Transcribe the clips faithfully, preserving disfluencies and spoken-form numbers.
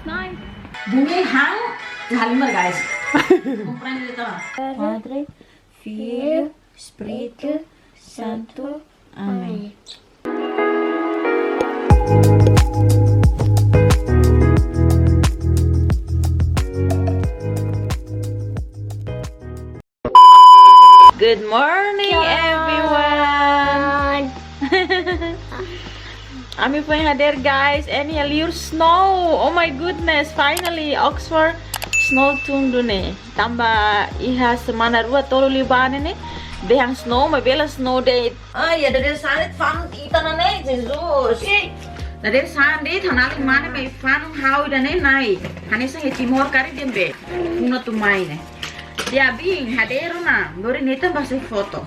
Bumi han, halimar, guys. Komprende, tá? Padre, Filho, Espírito Santo. Amém. Good morning, everyone. Ami foin hadeer, guys, and iha liur snow. Oh my goodness, finally Oxford snow tun duni. Tanba iha semana rua tolu liubá ne'e, dehan snow, maibé la snow de'it. Ah, ya, dadeer-saan de'it fanun ita-nia ne'e, Jesus. Dadeer-saan de'it, ha'u-nia alin mane mai fanun ha'u ida-ne'e, Nai. Hanesan iha Timor karik dehan be. Kuno tu mai ne'e. Dia bin, hadeer ona, lori Nathan bá hasai foto.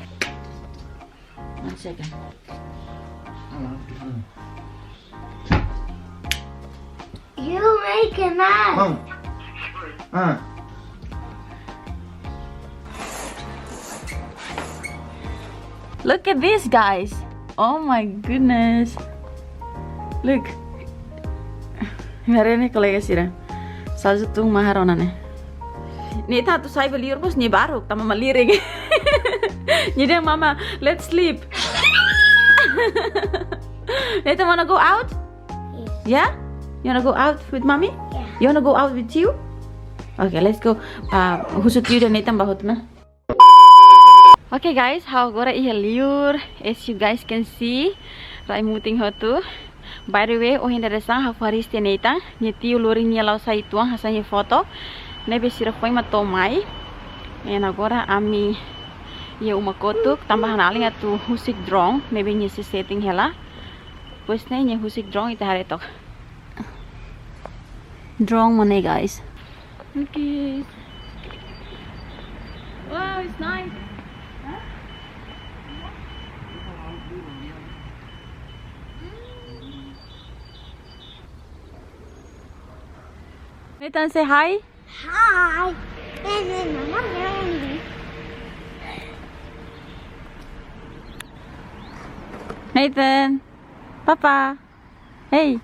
One second. You make a mess. Mom. Ah. Look at this, guys. Oh my goodness. Look. Imi haree ne'e, kolega sira. Salju tun mahar ona ne'e. Nathan atu sai ba liur, bos, nia baruk, tanba malirin. Nia dehan, "Mama, let's sleep." Nathan wanna go out? Yes. Yeah? You wanna go out with mommy? Yeah. You wanna go out with you? Okay, let's go. Ah, husu tiu dehan Nathan bá hotu ona. Okay guys, ha'u agora iha liur, as you guys can see, rai mutin hotu. By the way, ohin dadeer-saan ha'u fó hariis tiha Nathan, nia tiu lori nia la'o sai uitoan hasai nia foto. Ne'ebé sira foin mak to'o mai. And agora ami iha uma kotuk, tanba ha'u-nia alin atu husik drone, ne'ebé nia sei setting hela. Depois ne'e nia husik drone, ita haree took. Drone mak ne'e, guys. Okay. Wow, it's nice. Nathan, say hi. Hi. Nathan. Papa. Hey.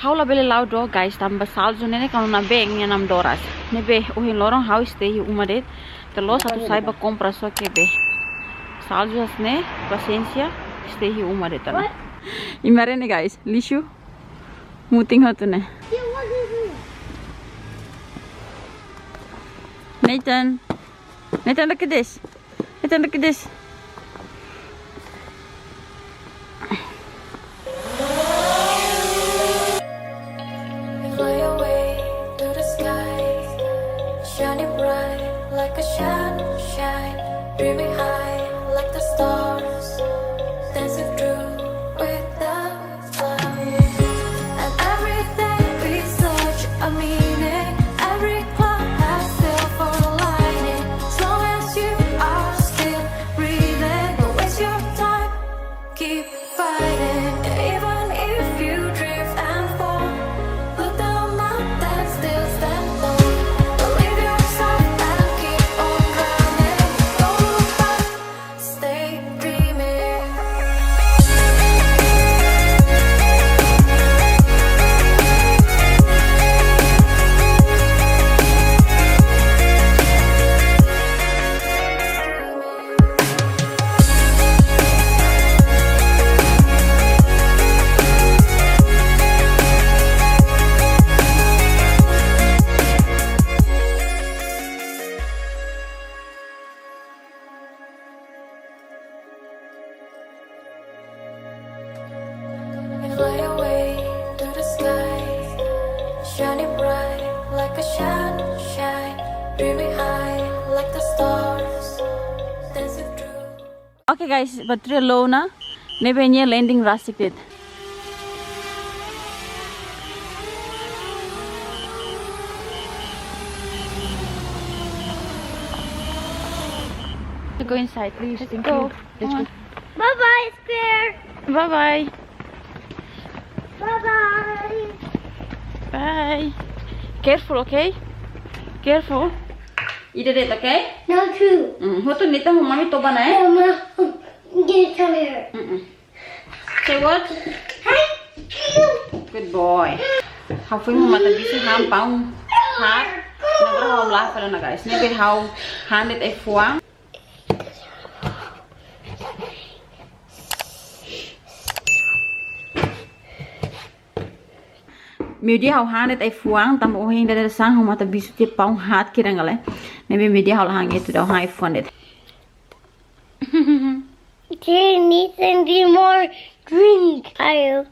Ha'u labele la'o dook, guys, tanba salju ne'e ne'e kanu na been nia nam doras. Ne'ebé ohin loron ha'u stay iha uma de'it. Te loos atu sai ba kompra só ke be. Salju hanesan ne'e, pasiénsia, stay iha uma de'it ona. Imi haree ne'e, guys, lixu. Mutin hotu ne'e. Nathan. Nathan, look at this. Nathan, look at this. Fly away to the sky, shining bright like a sunshine, dreaming high like the stars, dancing through with the And every day with such a meaning. Every cloud has silver lining. As long as you are still breathing, don't waste your time. Keep fighting, even if you drift and fall. Look down, mountain, still stand tall. Believe yourself and keep on running. Don't look back. Stay dreaming. Fly away to the sky, shining bright like a sunshine, dreaming high like the stars, dancing through. Okay guys, bateria low ona, ne'ebé nia landing rasik de'it. Go inside, please. Let's go. Let's go. Bye bye, Square. Bye bye. Bye bye. Bye. Careful, okay? Careful. Ida de'it, okay? No, two. Mm. Hotu Nathan ho mami toba ona, eh? Mama, get here. Mm-mm. Say what? Hi. Good boy. Ha'u foin mai matabixu han paun haat. Agora ha'u la'o fali ona, guys. Ne'ebé ha'u han de'it ai-fuan. Meiudia ha'u han de'it ai-fuan, tanba ohin dadeer-saan ha'u matabixu tiha paun haat kiran gale. Ne'ebé meiudia ha'u la han etu, ha'u han ai-fuan de'it. They need some more drink. Ayo.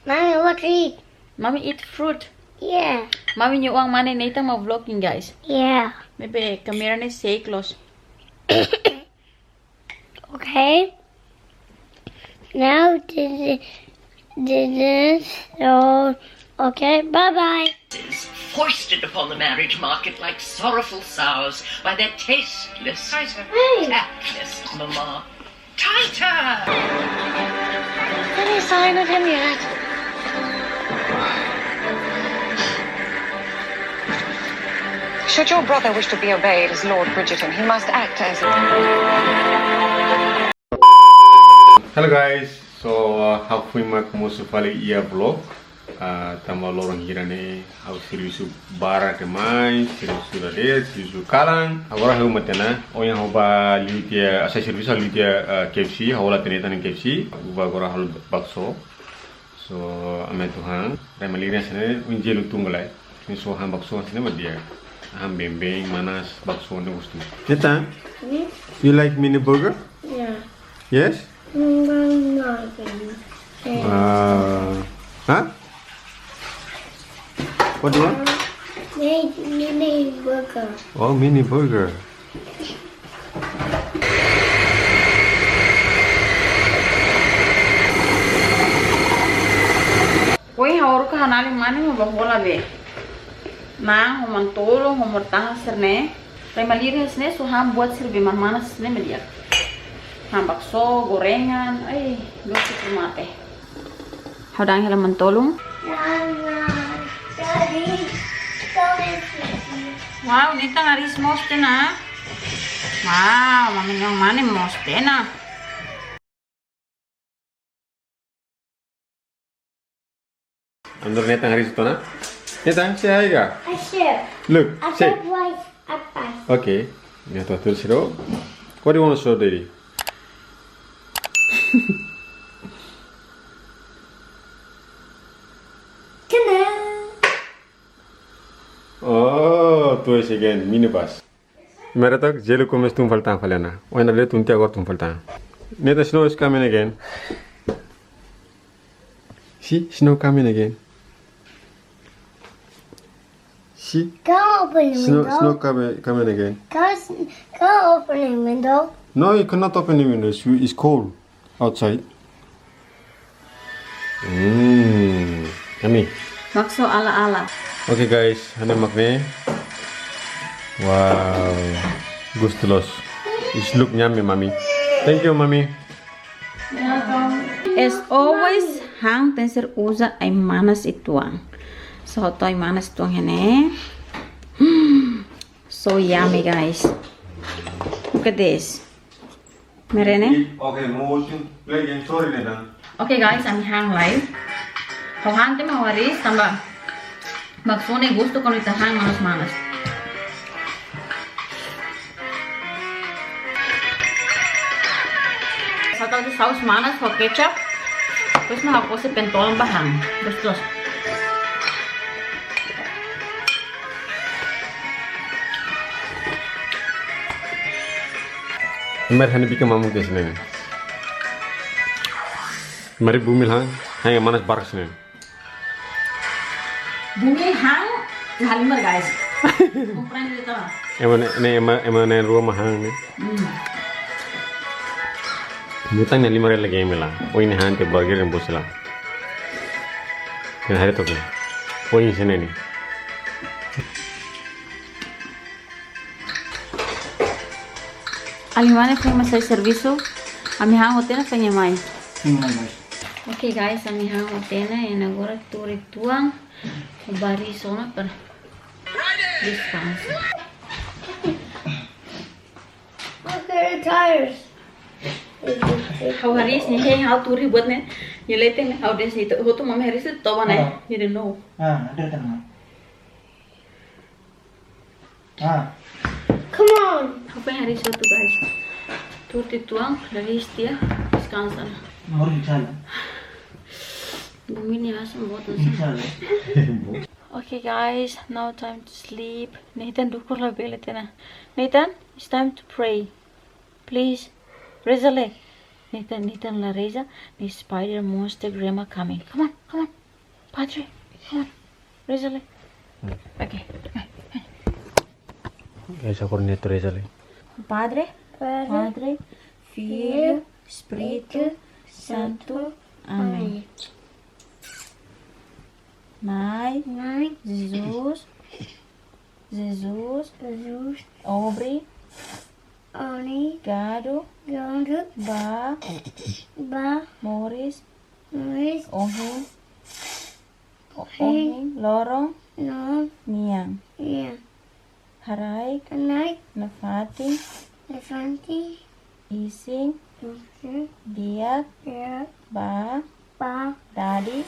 Mommy, what to eat? Mommy eat fruit. Yeah. Mami nia oan mane Nathan mak vlogging, guys. Yeah. Ne'ebé kámera ne'e sei close. Okay. Now this is, this is all. Okay, bye bye. Foisted upon the marriage market like sorrowful sows by their tasteless, tactless mama. Tighter! Any sign of him yet? Should your brother wish to be obeyed as Lord Bridgerton, he must act as... Hello guys, so uh, ha'u foin mak mosu fali iha vlog. Ah, tanba loron hira ne'e ha'u servisu barak demais, servisu dadeer, servisu kalan. Agora ha'u mai tiha ona, ohin ha'u bá liu tiha, ah, sai servisu ha'u liu tiha, ah, K F C, ha'u hola tiha Nathan nia K F C, ha'u bá agora halo bakso. So, ami atu han, rai malirin hanesan ne'e, ohin jelu tun gale. Ne'e só han bakso hanesan ne'e mak di'ak. Han been-been, manas, bakso ne'e gostu. Nathan, hmm? You like mini burger? Yeah. Yes? Mm, no, no, no. Uh, huh? What do you want? Uh, mini, mini burger. Oh, mini burger. Ohin ha'u haruka ha'u-nia alin mane mak bá hola be. Na'an ho manu-tolun, ho mortaha sira-ne'e. Rai malirin hanesan ne'e, só han buat sira be manas-manas hanesan ne'e mak di'ak. Han bakso, gorengan, ai, gostu para mate. Ha'u da'an hela manu-tolun. Nana, Daddy, come and see. Wow, Nathan hariis moos tiha ona. Wow, mami nia oan mane moos tiha ona. Andor Nathan hariis tiha ona. Nathan, say hi ka? I share. Look, I say. Surprise, surprise. Okay. Nathan, tell Shiro. What do you want to show Daddy? Ta-da! Oh, toys again, minibus. Imi haree took, jelu komesa tun fali tan fali ona. Ohin dadeer tun tiha, agora tun fali tan. Nathan, snow is coming again. See, snow coming again. See? Can't open the window. Snow, snow coming, coming again. Can't, can't open the window. No, you cannot open the window. It's, it's cold outside. Hmm, yummy. Bakso ala-ala. Okay guys, han ne'e mak ne'e. Wow, gostu loos. It look yummy, mommy. Thank you, mommy. As always, han tenke ser uza ai-manas uitoan. So, ha'u tau ai-manas uitoan iha ne'e. Hmm. So yummy, guys. Look at this. Imi haree ne'e? Okay, motion. Play again. Sorry, Nathan. Okay, guys, ami han lai. Ha'u han tiha mak ha'u hariis tanba bakso ne'e gostu kuandu ita han manas-manas. Ha'u tau saus manas ho kecap. Terus ha'u kose pentol ba han. Terus, terus. Imi haree han ne'e bikin mamuk hanesan ne'e. Imi haree bumil han, han manas barak hanesan ne'e. Bumil han, halimar guys. Komprende, tá? Ema ne'e, ne'e ema, ema na'in-rua mak han ne'e. Hmm. Nathan nia halimar lagi ema la. Ohin ne'e han tiha burger yang bos la. Imi haree took. Ohin hanesan ne'e. Alin mane foin mai sai servisu, ami han hotu ona foin mai. Foin mai, guys. Ok guys, ami han hotu ona, and agora tuur uitoan, bá riis ona para deskansa. Look at the tires. Ha'u hariis ne'e, ha'u tuur buat ne'e. Nia leten ne'e, ha'u dehan ita hotu mak hariis toba ne'e. Ah. Nia dehan no. Ah, ada tengah. Ah. Come on. Ha'u foin hariis hotu guys. Tuur uitoan, hariis tiha, deskansa. Moris inshallah. Bumi ne'e hanesan boot hanesan. Inshallah. Okay guys, now time to sleep. Nathan dukur labele tiha ona. Nathan, it's time to pray. Please, reza lai. Nathan, Nathan la reza, the spider monster grandma coming. Come on, come on. Padre, come on. Reza lai. Okay. Guys, aku niat reza lai. Padre, Padre, Padre, Filho, Espírito Santo. Amém. Amém. Na'i, Na'i, Jesus, Jesus, Jesus, obri, obri, gadu, gadu, ba, ba, moris, moris, ohin, ohin, ohin, loron, loron, nian, nian. Haraik, haraik, nafatin, nafatin, isin, isin, di'ak, di'ak, ba, ba, dadi,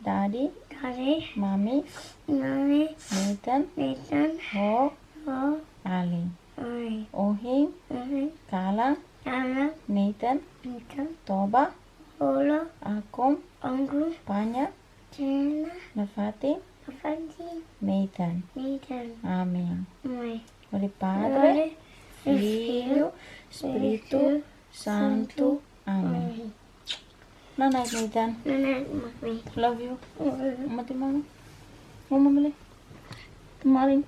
dadi, dadi, mami, mami, Nathan, Nathan, ho, ho, alin, alin. Ohin, ohin, kalan, kalan, Nathan, Nathan, toba, toba, akun, akun, paña, paña, nafatin, nafatin, Nathan. Nathan. Amém. Amém. Glória ao Padre, Padre, Filho, Filho, Espírito Santo. Santo. Amém. Amém. Nanaik Nathan. Nanaik Mami. Love you. Love you. Mati mama. Mama mele. Maling.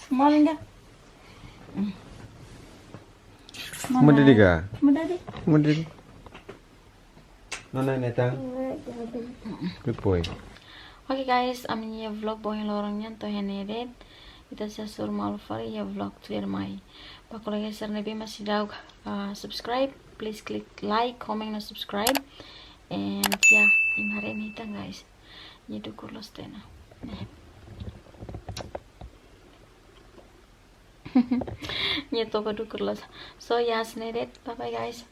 Maling dah. Mama. Mama Didi ka? Mama Didi. Mama Didi. Nanaik Nathan. Good boy. Okay guys, ami-nia vlog ba ohin loron nian to'o iha ne'e de'it. Ita sei hasoru malu fali iha vlog tuirmai. Ba kolega sira ne'ebé mak seidauk, ah, subscribe, please click like, comment no subscribe. And yeah, imi haree Nathan guys. Nia dukur loos tiha ona. Ne'e. Nia toba dukur loos. So yeah, hanesan ne'e de'it. Bye bye guys.